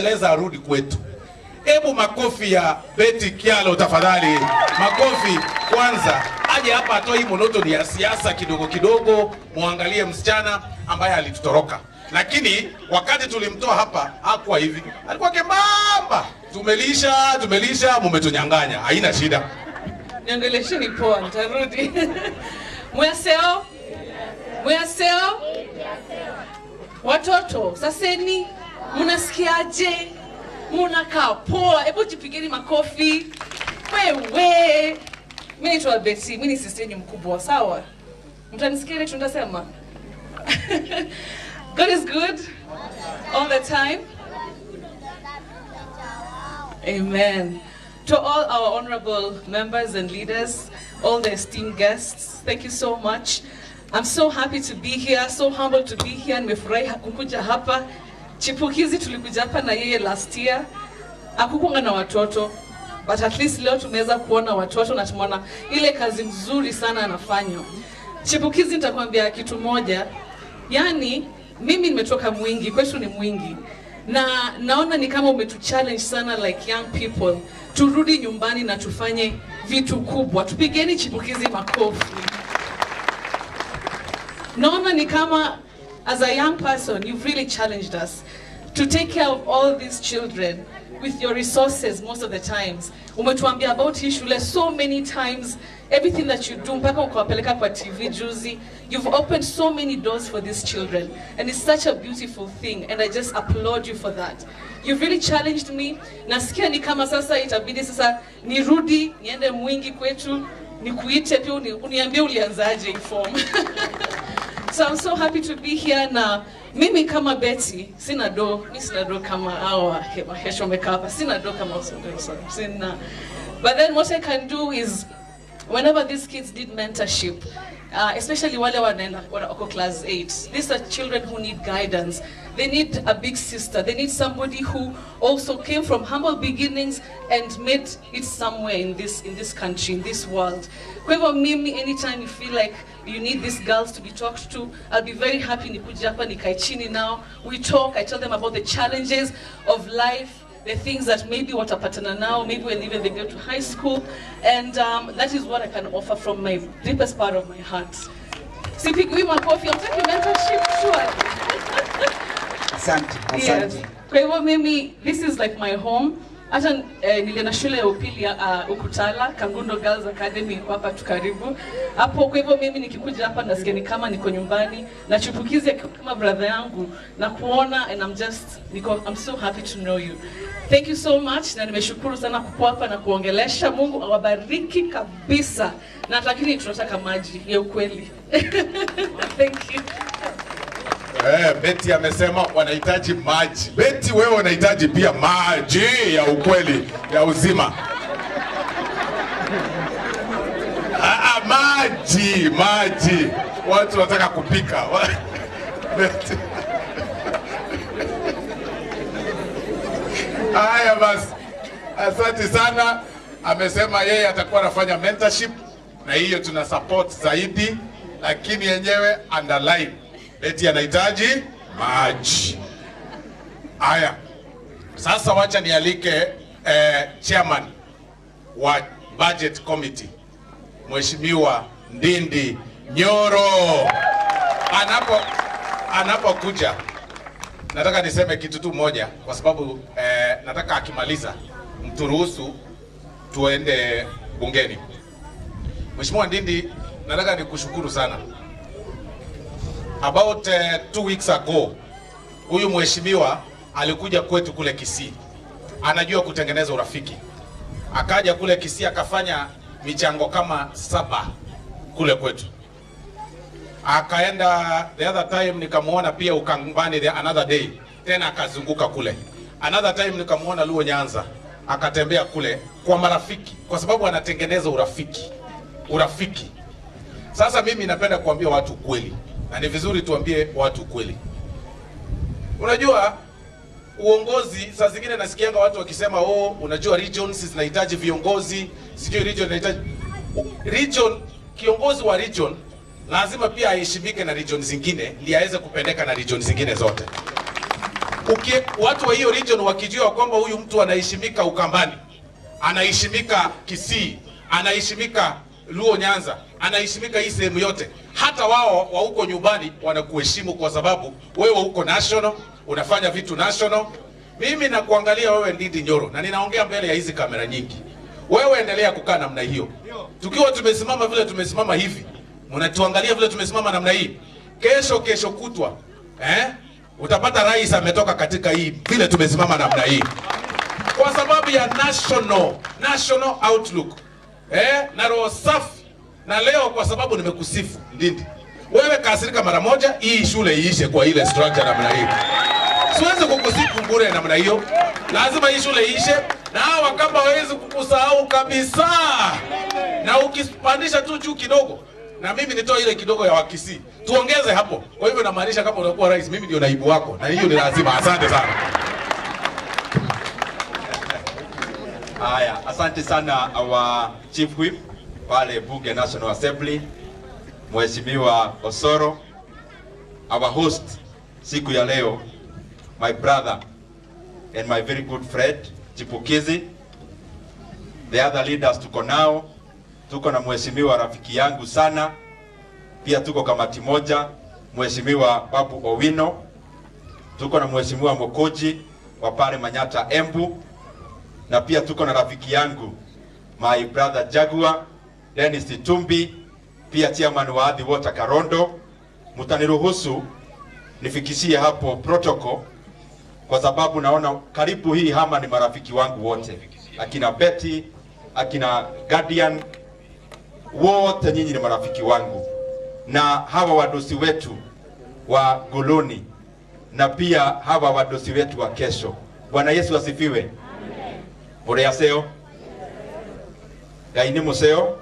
Eleza arudi kwetu. Hebu makofi ya Betty Kyallo tafadhali. Makofi kwanza. Aje hapa atoe hii monotony ya siasa kidogo kidogo, muangalie msichana ambaye alitutoroka. Lakini wakati tulimtoa hapa hakuwa hivi. Alikuwa kembamba. Tumelisha, tumelisha, mumetunyang'anya. Haina shida. Niongelesheni poa, nitarudi. Mwaseo? Mwaseo? Watoto, saseni mnasikiaje? Mnakaa poa? Hebu jipigeni makofi. Wewe. Mimi naitwa Betty, mimi ni sister yenu mkubwa, sawa? Mtanisikia ile tunasema? God is good all the time. Amen. To all our honorable members and leaders, all the esteemed guests, thank you so much. I'm so happy to be here, so humbled to be here. Nimefurahi kukuja hapa. Chipukizi tulikuja hapa na yeye last year. Hakukuwa na watoto, but at least leo tumeweza kuona watoto na tumeona ile kazi nzuri sana anafanya. Chipukizi, nitakwambia kitu moja. Yani mimi nimetoka Mwingi, kwetu ni Mwingi. Na naona ni kama umetu-challenge sana like young people. Turudi nyumbani na tufanye vitu kubwa. Tupigeni Chipukizi makofi. Naona ni kama as a young person, you've really challenged us to take care of all these children with your resources most of the times. Umetuambia about hii shule so many times, everything that you do, mpaka ukawapeleka kwa TV juzi. You've opened so many doors for these children, and it's such a beautiful thing, and I just applaud you for that. You've really challenged me. Nasikia ni kama sasa itabidi sasa nirudi, niende Mwingi kwetu, nikuite pia uniambie ulianzaje hii form. So I'm so happy to be here na mimi kama Betty, sina do, mi sina do kama hawa mahesho wamekaa hapa, sina do kama sina. But then what I can do is whenever these kids need mentorship, especially wale wanaenda wako class 8, these are children who need guidance. They need a big sister. They need somebody who also came from humble beginnings and made it somewhere in this country, in this world. Kwa hivyo mimi, anytime you feel like you need these girls to be talked to, I'll be very happy nikuja hapa nikae chini now. We talk, I tell them about the challenges of life, the things that maybe watapatana now, maybe when even they go to high school. And that is what I can offer from my deepest part of my heart. Sipigwi makofi, I'm taking mentorship, sure. Asante, Yes. asante. Kwa hivyo mimi, this is like my home. Hata nilienda shule ya upili Ukutala, Kangundo Girls Academy iko hapa tu karibu. Hapo kwa hivyo mimi nikikuja hapa nasikia ni kama niko nyumbani na Chipukizi akiwa kama brother yangu na kuona, and I'm just niko, I'm so happy to know you. Thank you so much na nimeshukuru sana kukuwa hapa na kuongelesha. Mungu awabariki kabisa. Na lakini tunataka maji ya ukweli. Thank you. Betty amesema wanahitaji maji. Betty, wewe unahitaji pia maji ya ukweli ya uzima. Ah, ah, maji, maji. Watu wanataka kupika. Betty. Haya basi, asante sana. Amesema yeye atakuwa anafanya mentorship na hiyo tuna support zaidi, lakini yenyewe underline Betty anahitaji maji. Haya, sasa wacha nialike chairman wa budget committee, Mheshimiwa Ndindi Nyoro. Anapokuja nataka niseme kitu tu moja, kwa sababu nataka akimaliza mturuhusu tuende bungeni. Mheshimiwa Ndindi, nataka nikushukuru sana. About 2 weeks ago, huyu mheshimiwa alikuja kwetu kule Kisii, anajua kutengeneza urafiki. Akaja kule Kisii akafanya michango kama saba kule kwetu. Akaenda the other time nikamuona pia Ukambani the another day, tena akazunguka kule. Another time nikamuona Luo Nyanza, akatembea kule kwa marafiki, kwa sababu anatengeneza urafiki, urafiki. Sasa mimi napenda kuambia watu ukweli, na ni vizuri tuambie watu ukweli. Unajua uongozi, saa zingine nasikianga watu wakisema, "Oh, unajua regions zinahitaji viongozi, sijui region inahitaji region." Kiongozi wa region lazima pia aheshimike na region zingine, ndiye aweze kupendeka na region zingine zote. Watu wa hiyo region wakijua kwamba huyu mtu anaheshimika Ukambani, anaheshimika Kisii, anaheshimika Luo Nyanza, anaheshimika hii sehemu yote, hata wao wa huko nyumbani wanakuheshimu kwa sababu wewe uko national, unafanya vitu national. Mimi nakuangalia wewe Ndindi Nyoro, na ninaongea mbele ya hizi kamera nyingi. Wewe endelea kukaa namna hiyo. Tukiwa tumesimama vile tumesimama hivi, mnatuangalia vile tumesimama namna hii. Kesho kesho kutwa, utapata rais ametoka katika hii vile tumesimama namna hii. Kwa sababu ya national outlook. Na roho safi. Na leo kwa sababu nimekusifu Ndindi, wewe kasirika mara moja, hii shule iishe kwa ile structure namna hii. Siwezi kukusifu bure namna hiyo. Lazima hii shule iishe, na hawa kama hawezi kukusahau kabisa. Na ukipandisha tu juu kidogo, na mimi nitoe ile kidogo ya Wakisii, tuongeze hapo. Kwa hivyo namaanisha kama unakuwa rais, mimi ndio naibu wako, na hiyo ni lazima. Asante sana. Haya, asante sana our Chief Whip pale Bunge National Assembly, Mheshimiwa Osoro, our host siku ya leo, my brother and my very good friend Chipukizi, the other leaders tuko nao, tuko na mheshimiwa rafiki yangu sana, pia tuko kamati moja, Mheshimiwa Babu Owino, tuko na Mheshimiwa Mokoji wa pale Manyata Embu, na pia tuko na rafiki yangu my brother Jaguar Dennis Itumbi, pia chairman wa Athi Water Karondo. Mtaniruhusu nifikishie hapo protocol kwa sababu naona karibu hii hama ni marafiki wangu wote, akina Betty, akina Guardian, wote nyinyi ni marafiki wangu, na hawa wadosi wetu wa Goloni na pia hawa wadosi wetu wa kesho. Bwana Yesu asifiwe. Oreaseo Ngai ni museo.